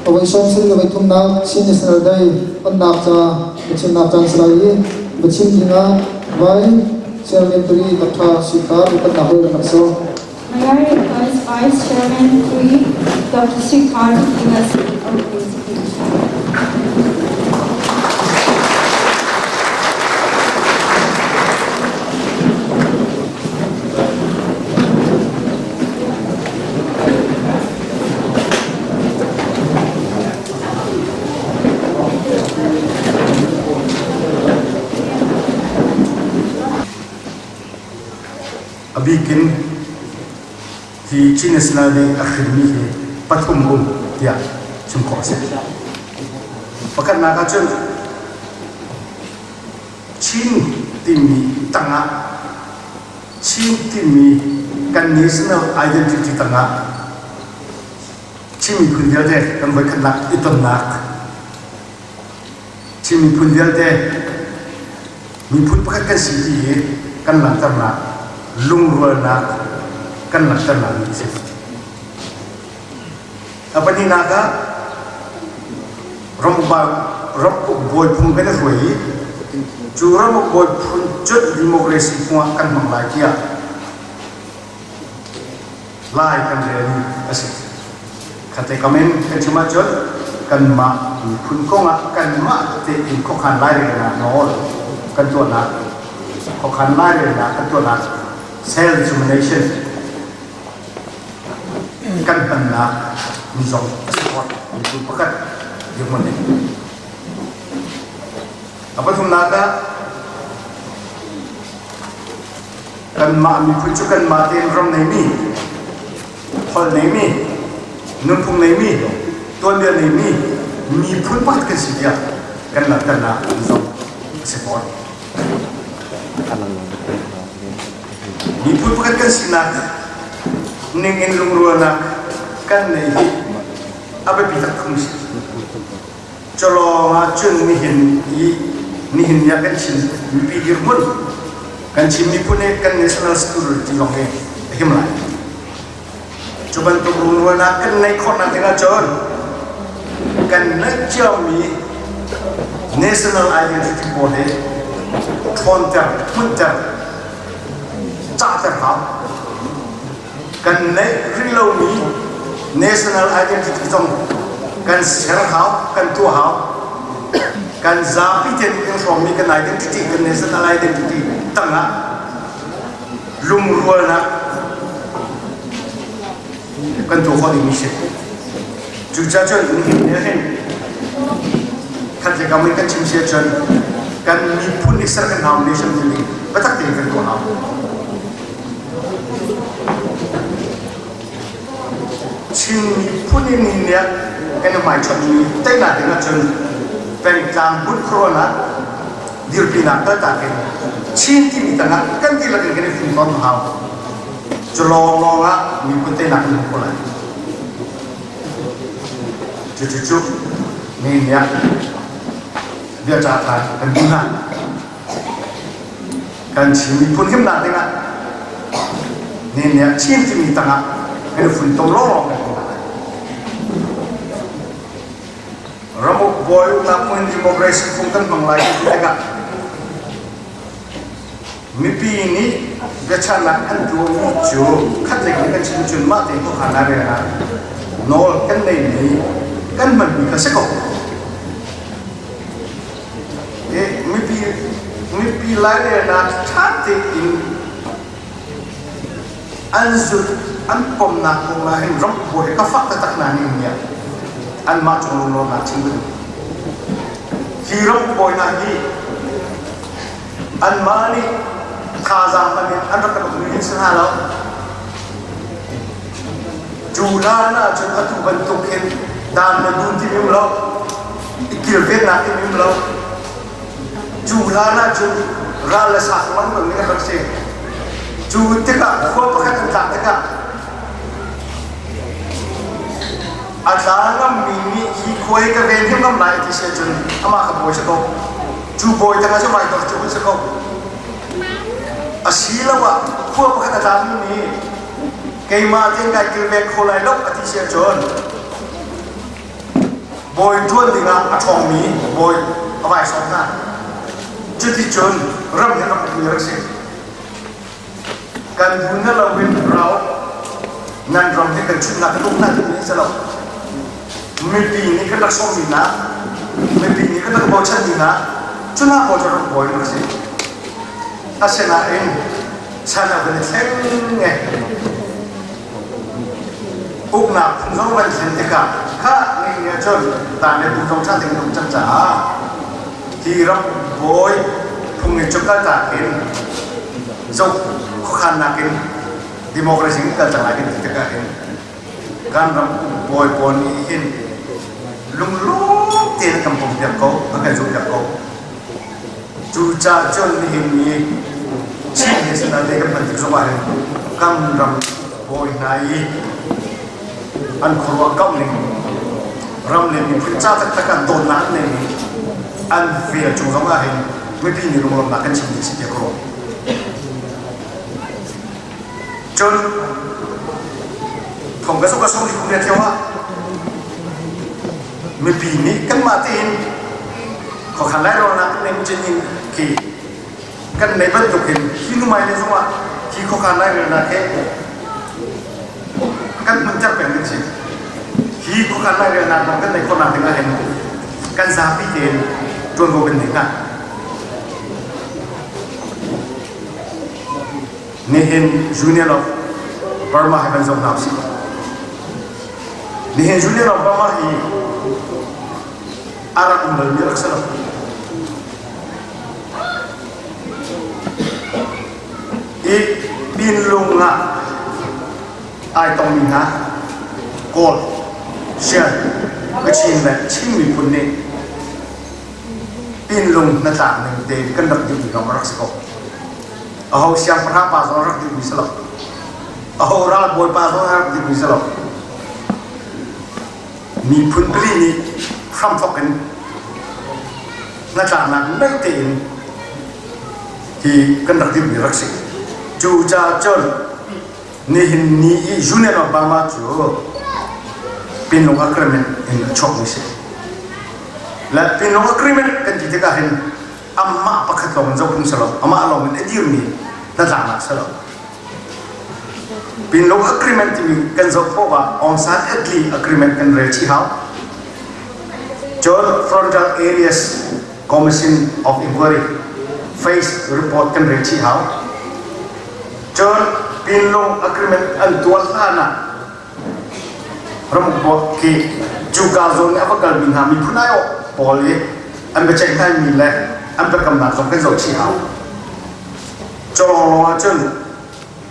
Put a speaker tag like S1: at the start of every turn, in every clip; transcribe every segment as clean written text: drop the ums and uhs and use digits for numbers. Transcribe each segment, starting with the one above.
S1: Awei sawm sarih le voi thumnak Chin National Day onnak ca biachimnak caan si lai i biachim dingah Vai Chairman Turi Dr. Sui Khar upatnak le kan rak sawm.
S2: May I request Vice Chairman 3, Dr. Sui Khar to give us an opening speech.
S3: A bikin hi Chin National Day a hrinmi hi pathum um tiah chim khawh a si. Pakhatnak ahcun Chin timi tangah Chin timi kan national identity tangah Chin miphun vialte kan voikhatnak i tonnak Chin miphun vialte miphun pakhat kan si ti hi kan langhternak lungrualnak kan langhternak ni a si. A pahnihnak ah ramuk bawi phung kan i hruai i cu ramuk bawi phun cun democracy phung ah kan hmang lai tiah Lai kan rel mi a si. Khate kam in kan chim ahcun kanmah miphun kong ah kanmah tein khuakhan lairelnak nawl kan tuahnak khuakhan lairelnak kan tuahnak self determination kan hmannak mi zong a si fawn. Miphun pakhat dirhmun in. A pathumnak ah Kanmah miphun cu kanmah tein ram neimi, holh neimi, nunphung neimi, tuanbia neimi miphun pakhat kan si tiah kan langhternak zong a si fawn. Miphun pakhat kan sinak ning in lungrualnak kan neih hi a biapi taktak mi si. Culawng ah cun nihin i nihin ni ah kan Chin mipi dirhmun kan Chin miphun i kan national security zong hi a him lai. Cu bantuk runrualnak kan neih khawhnak ding ahcun kan neih ciomi national identity pawl hi ṭhawnter, hmunhter, cahter hau. Kan neih rih lomi national identity zong kan ser hau, kan tuah hau. Kan zapi tein kan hrawmmi kan identity, kan national identity tangah lungrualnak kan tuah khawh dingmi si. Cucaah cun nihin ni hin khat le kam in kan chim si ahcun kan miphun nih ser kan hau nation building biatak tein kan tuah hau. Chin miphun in nihin ni ah kan i hmaichonmi teinak ding ahcun pengtlang bunh khuaruahnak dirpinak kaltak in Chin timi tangah kan dihlak in kan i funtom a hau. Cu lawnglawng ah miphun teinak kan hmu khawh lai. Cucucu nihin ni ah biacah than kan duh hna. Kan Chin miphun himnak dingah nihin ni ah Chin timi tangah kan i funtom lawnglawng kan hmu hna lai. Ramuk bawi uknak phung in democracy phung kan hmang lai ti tikah mipi nih biachahnak an tuahmi cu khatlei in kan chim cun mah tein khuakhan lairel ah nawl kan neimi kan hmanmi kha si ko. Mipi mipi lairelnak ṭha tein an zulh an pomnak kong ah hin ramkhua hi ka fak taktak na ning nia anmah cung lunglawmnak chim ka duh. Hi ramkhuai hna hi anmah nih thazaang hman in an rak kan ukmi hin si hna lo. Cu hlan ahcun atu bantuk hin dan le dun timi um lo, i kilvennak timi um lo. Cu hlan ahcun ral le sak lengmang nih an rak si. Cu tikah khua pakhat an tlak tikah a tla ngammi nih hi khua hi ka ven him ngam lai ti si ahcun amah kha bawi si ko. Cu bawi tangah cu vai cu hun si ko. Asiloah khua pakhat a tlami nih keimah tein kai kilveng kho lai lo a ti si ahcun. Bawi ṭuan dingah a ṭhawngmi bawi a vai sawm hna. Cuticun ram hi rak ukmi rak si. Kan bu na lo in rau nan ram hi kan chutnak kan uknak timi si lo. Mipi nih kan rak sawmmi hna, mipi nih kan rak bochanmi hna, cu hna pawl cu ram bawi rak si. Asinain chan a van i thleng nge. Uknak phung zong van thlen tikah kha ni ni ahcun tan le bu zong ṭha tein um cang caah hi ram bawi phung in cu kaltak in zoh khuakhannak in democracy in kal cang lai kan ti tikah hin kan ram bawi pawl nih hin lunglawm tein kan pom piak ko, an kan zumh piak ko. Cucaah cun nihin ni Chin National Day kan hman tik zongah hin kan ram bawi hna i an khuaruah kauh ning ram le miphun ca taktak ah dawtnak an neimi an vel cung zongah hin mipi nih lunglawmhnak kan chim ding si tiah ka ruah. Cun thong ka zuk ka sung kum le ah mipi nih kanmah tein khuakhan lairawnnak kan neih cin in khi kan nei bantuk hin hi numai le zongah hi khuakhan lairelnak he kan hmunter peng ding si. Hi khuakhan lairelnak zong kan neih khawhnak ding ah hin kan zapi tein ṭuanvo kan nei hna. Nihin Union of Burma hi kan zoh hna usih. Nihin Union of Burma hi a rak um balmi rak si lo. I Pinlung ah ai tongmi hna Kawl, Shan, Kachin le Chin miphun nih Pinlung hnatlak ning te kan rak duhmi ram a rak si ko. Aho siangpahrang pa zong rak duhmi si lo. Aho ralbawi pa zong rak duhmi si lo. Miphun pali nih hramthawk in hnatlaknak naih tein hi kan rak dirhmi rak si. Cu caah cun nihin ni i Union of Burma cu Pinlung Agreement in a chuakmi si. Le Pinlung Agreement kan ti tikah hin amah pakhat lawng in zoh phung si lo, amah lawng in a dirmi hnatlaknak si lo. Pinlung Agreement timi kan zoh poah ah Aung San Atlee Agreement kan rel chih hau. Cun Frontal Areas Commission of Inquiry Face Report kan rel chih hau. Cun Pinlung Agreement an tuah hlan ah ramuk khi cuka zawn i a va kalmi hna miphun aiawh pawl i an biaceih hnaimi le an biakamnak zong kan zoh chih hau. Cu lawng ahcun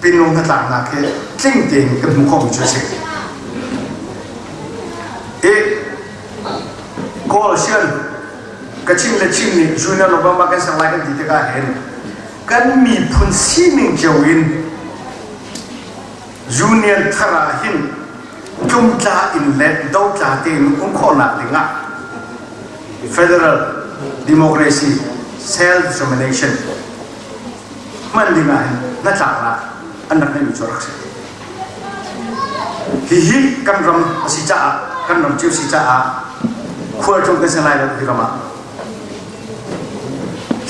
S3: Pinlung hnatlaknak hi tling tein kan hmuh khawhmi cu a si. I Kawl sian Kachin le Chin nih Junior Obama kan ser lai kan ti tikah hin kan miphun sining cio in Union thar ah hin tlumtla in le dotla tein um khawhnak dingah federal democracy self-determination hman dingah hin hnatlaknak an rak ngeihmi cu a rak si. Hihi kan ram a si caah, kan ram cio si caah khualtlung kan si lai lo hi ram ah.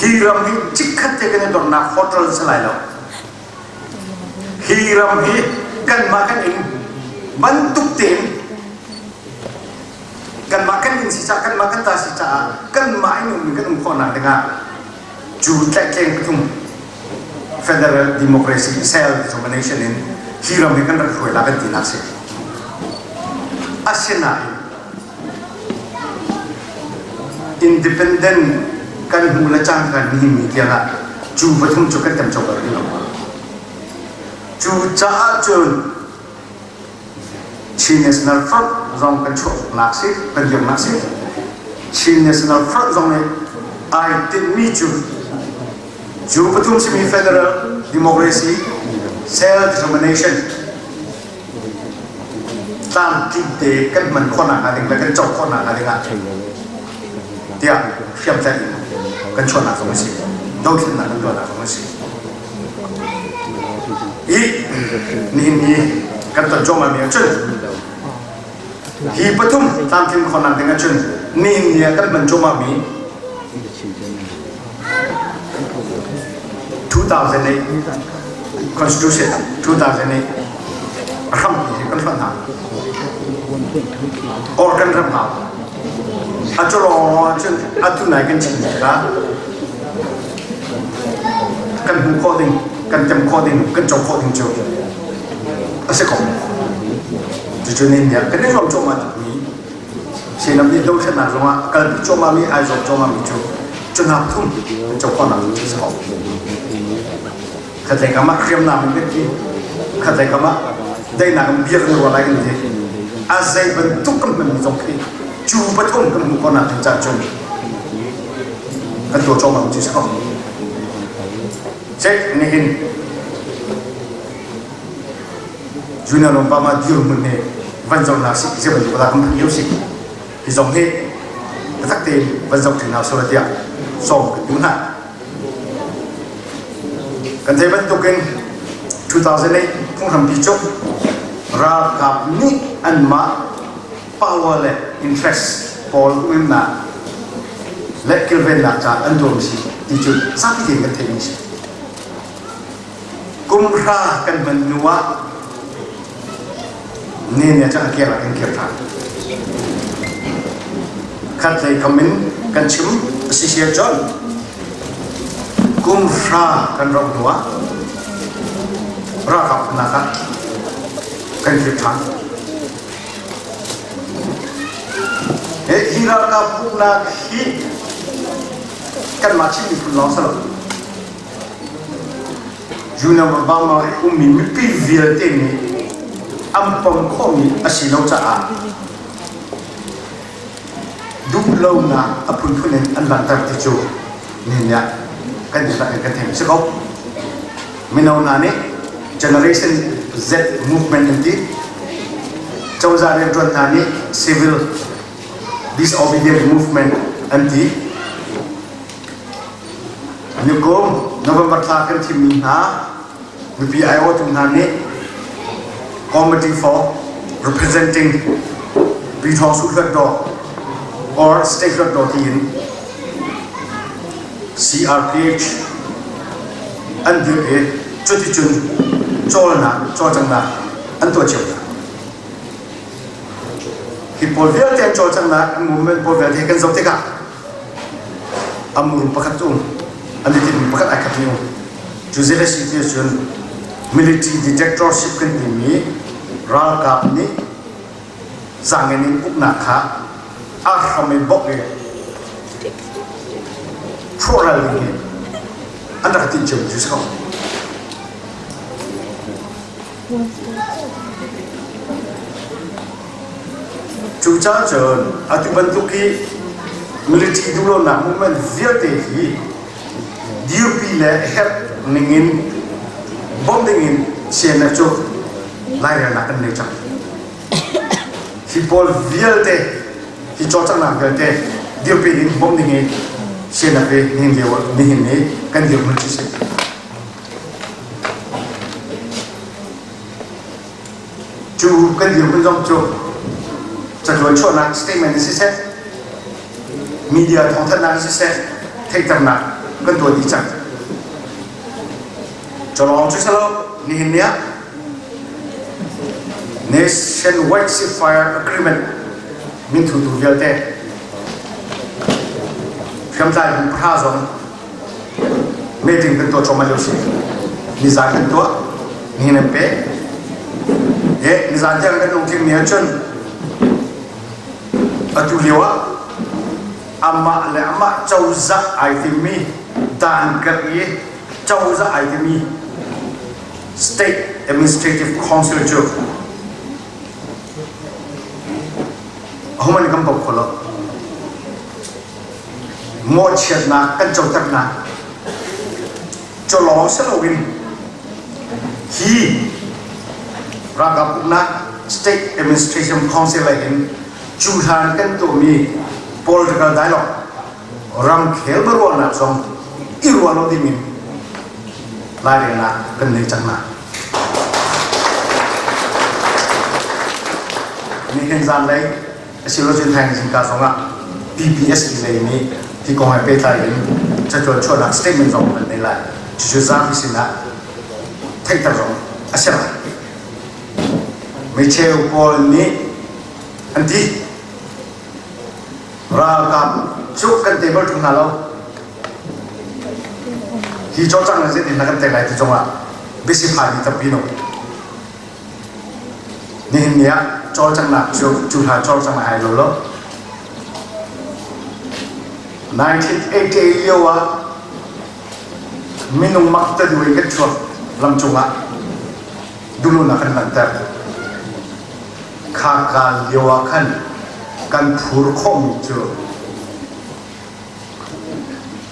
S3: Hi ram hi chikkhat te kan i dornak hotel si lai lo. Hi ram hi kanmah kan inn bantuk tein kanmah kan inn si caah kanmah kan ta si caah kanmah in ummi kan um khawhnak dingah cu tlaihtleng pathum federal democracy self determination in hi ram hi kan rak hruai la kan tinak si. Asinain independent kan hmu le cangka nihin ni tiangah cu pathum cu kan tem cawk rih lo. Cu caah cun Chin National Front zong kan chuahnak si, kan dirnak si. Chin National Front zong nih ai tinhmi cu cu pathum simi federal democracy self determination tlamtling te kan hman khawhnak hnga ding le kan co khawhnak hnga ding ah tiah hriamtlaih in kan chuahnak zong a si dothlennak kan tuahnak zong a si i nihin ni kan ton cuahmah mi ahcun Hi pathum tlamtlin khawhnak ding ahcun nihin ni ah kan hman cuahmah mi 2008 Constitution 2008 a hrampi hi kan hlonh hna or kan ram hau. A cu lawng cun atu nai kan chim tikah kan hmuh khawh ding, kan tem khawh ding, kan co khawh ding cu a si ko. Cucu nih kan i zuam cuahmah tukmi Sinam nih dothlennak zongah a kalpi cuahmahmi ai zuam cuahmahmi cu cu nak thum kan co khawhnak cu a si ko. Khatlei kam ah hriamnam in kan ti, khatlei kam ah daihnak in bia kan ruah lai kan ti. A zei bantuk kan hmanmi zong khi cu pathum kan hmuh khawhnak ding caah cun kan tuah cuahmah cu a si ko. Cek nihin Junior Obama dirhmun nih van zohnak si zei bantuk dah kan phanh lio si hi zong hi biatak tein van zoh ṭi hna sawh tiah sawm kan duh hna. Kan theih bantukin 2008 phunghrampi cu ralkap nih anmah power le interest pawl umnak le kilvennak caah an tuahmi si ti cu zapi tein kan theihmi si. Kum hra kan hman hnu ah ne ne cu a kir ah kan kir ṭhan. Khat lei kam in kan chim a si sia cun kum hra kan rauh hnu ah ralkap nak ah kan kir ṭhan. Hi ralkap uknak hi kanmah Chin miphun lawng si lo. Junior Obama i ummi mipi vialte nih an pom khawhmi a si lo caah duhlonak a phunphun in an langhter ti cu nihin ah kan dihlak in kan theih si ko. Mino hna nih Generation Z movement an ti. Cozah rianṭuan hna nih Civil Disobedient Movement an ti. Nikum November thla kan thimmi hna mipi aiawhtu hna nih Committee for Representing Pyithawng Su Hluttaw or State Hluttaw tiin CRPH an dirh i cuticun cawlnak cawlcanghnak an tuah cio hna. Hi pawl vialte an cawlcanghnak an movement pawl vialte kan zoh tikah a muru pakhat um an i tinhmi pakhat ai khat mi um cu zei le si ti ahcun military dictatorship kan timi ralkap nih zaangen in uknak kha a hram in bok i hrawhral ding hi an rak tinh cio cu si ko. Cucaah cun atu bantuk i military duhlonak movement vialte hi dirpi le herh ningin bawmh dingin CNF cu lairelnak kan nei cang. Hi pawl vialte, hi cawlcanghnak vialte dirpi ding bawmh ding i CNF hi nihin lio nihin ni kan dirhmun cu si. Cu kan dirhmun zong cu caṭuan chuahnak statement in siseh, media thawngthanhnak in siseh, theihternak kan tuah dih cang. Cu lawng cu silo, nihin ni ah Nationwide Ceasefire Agreement minthutu vialte hriamtlai bu pahra zong meeting kan tuah cuahmah lio si. Nizan kan tuah, nihin an pek. E, nizan tiang kan lungtling ni ahcun atu lio ah amah le amah cozah ai timmi dan karh i cozah ai timi State Administrative Council cu ahohmanh kan bawm kho lo. Mawhchiatnak kan coternak cu lawng si loin hi ralkap uknak State Administration Council lei in cu hlan kan tuahmi political dialogue ramkhel biaruahnak zong i ruah lo dingin lairelnak kan nei cang hna. Nihin zanlei asilocun thaing zingka zongah PPSP lei nih hi kong he pehtlai in catuan chuahnak statement zong an nei lai. Cucu zapi sinah theihter zong a si lai. Micheu pawl nih an ti ralkap cu kan table ṭung hna lo. Hi cawlcang in zeitin na kan tek lai ti zongah biasiphai mi tampi no. Nihin ni ah cawlcanghnak cu cu hlan cawlcangh a hai lo lo. 1988 lio ah minung mak tadu in kan chuak lamcung ah duhlonak kan langhter. Kha kaan lio ah khan kan phur khawhmi cu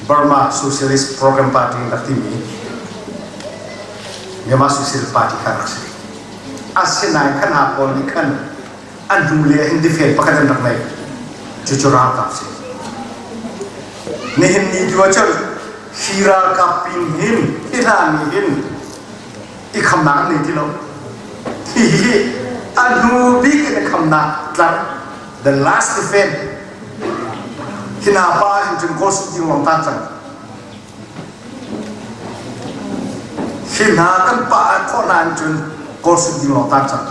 S3: Burma Socialist Program Party in rak timi Myanmar Socialist Party kha rak si. Asinain khan ha pawl nih khan an hnu le hin difel pakhat an rak nei. Cucu ralkap si. Nihin ni tu ahcun hi ralkap pin hin hi hna nih hin i khamnak an nei ti lo. Hihi a hnu bik in a khamnak tlang the last defense hi hna pa hin cun kawl sung ding lawng ta cang hi hna kan pa khawh hna in cun kawl sung ding lawng ta cang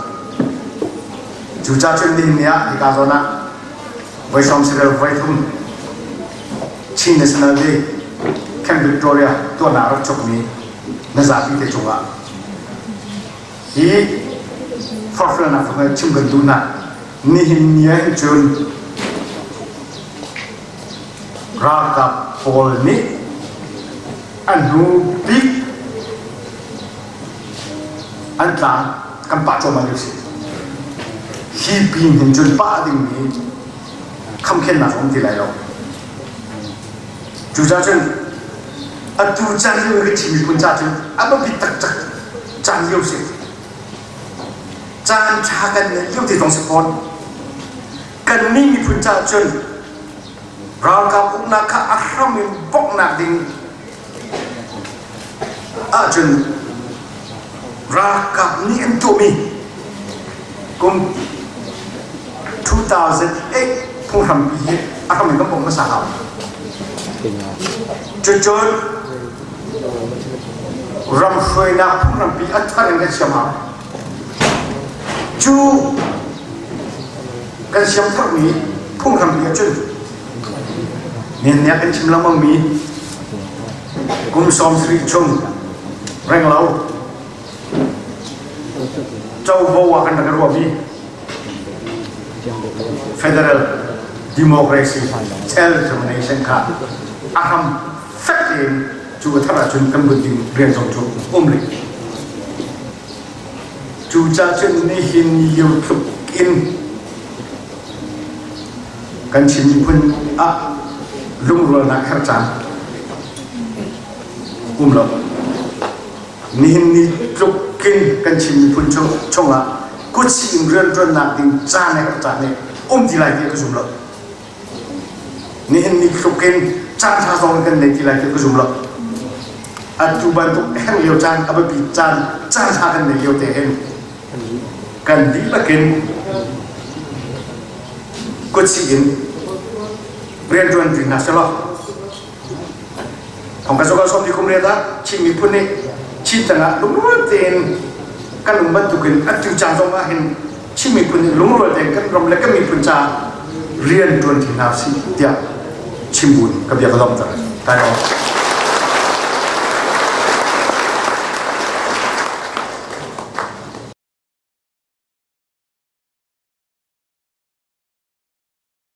S3: cu ca cun nihin ni ah hika zawn ah voi sawm sirel voi thum Chin National Day Camp Victoria tuahnak rak chokmi na zapi te cungah hi forhfialnak zong chim kan duh hna. Nihin ni ah hin cun ralkap pawl nih an hnu bik an tlang kan pah cuahmah lio si. Hi pin hin cun pah dingmi khamkhennak a um ti lai lo. Cucaah cun atu caan lio i Chin miphun ca cu a biapi taktak caan lio si. Caan ṭha kan neih lio te zong si fawn. Kannih miphun caah cun ralkap uknak kha a hram in bawmhnak ding ahcun ralkap nih an tuahmi kum 2008 phunghrampi hi a hram in kan bawmh hmasa hau. Cucun ram hruainak phunghrampi a thar in kan siam hau. Cu kan siam tharmi phunghrampi ahcun nian kan chim lengmangmi kum 70 chung renglo covo ah kan rak ruahmi federal democracy self-determination kha a hram fek tein cu a thar ahcun kan bunh ding rian zong cu um rih. Cucaah cun nihin lio tluk in kan Chin miphun ah lungrualnak herh caan um lo. Nihin ni tluk in kan Chin miphun chungah kutsih in rianṭuannak ding caan herh caan nih um ti lai ti ka zum lo. Nihin ni tluk in caan ṭha zong kan nei ti lai ti ka zum lo. Atu bantuk herh lio caan, a biapi caan, caan ṭha kan nei lio te hin kan dihlak in kutsih in rianṭuan ṭi hna selaw thong ka zoka som ni kum riat ah Chin miphun nih Chin tangah lungrual tein kan um bantukin atu caan zong ah hin Chin miphun nih lungrual tein kan ram le kan miphun caah rian ṭuan ṭi hna usih tiah chim buin ka bia ka lawmter. Kai lawm.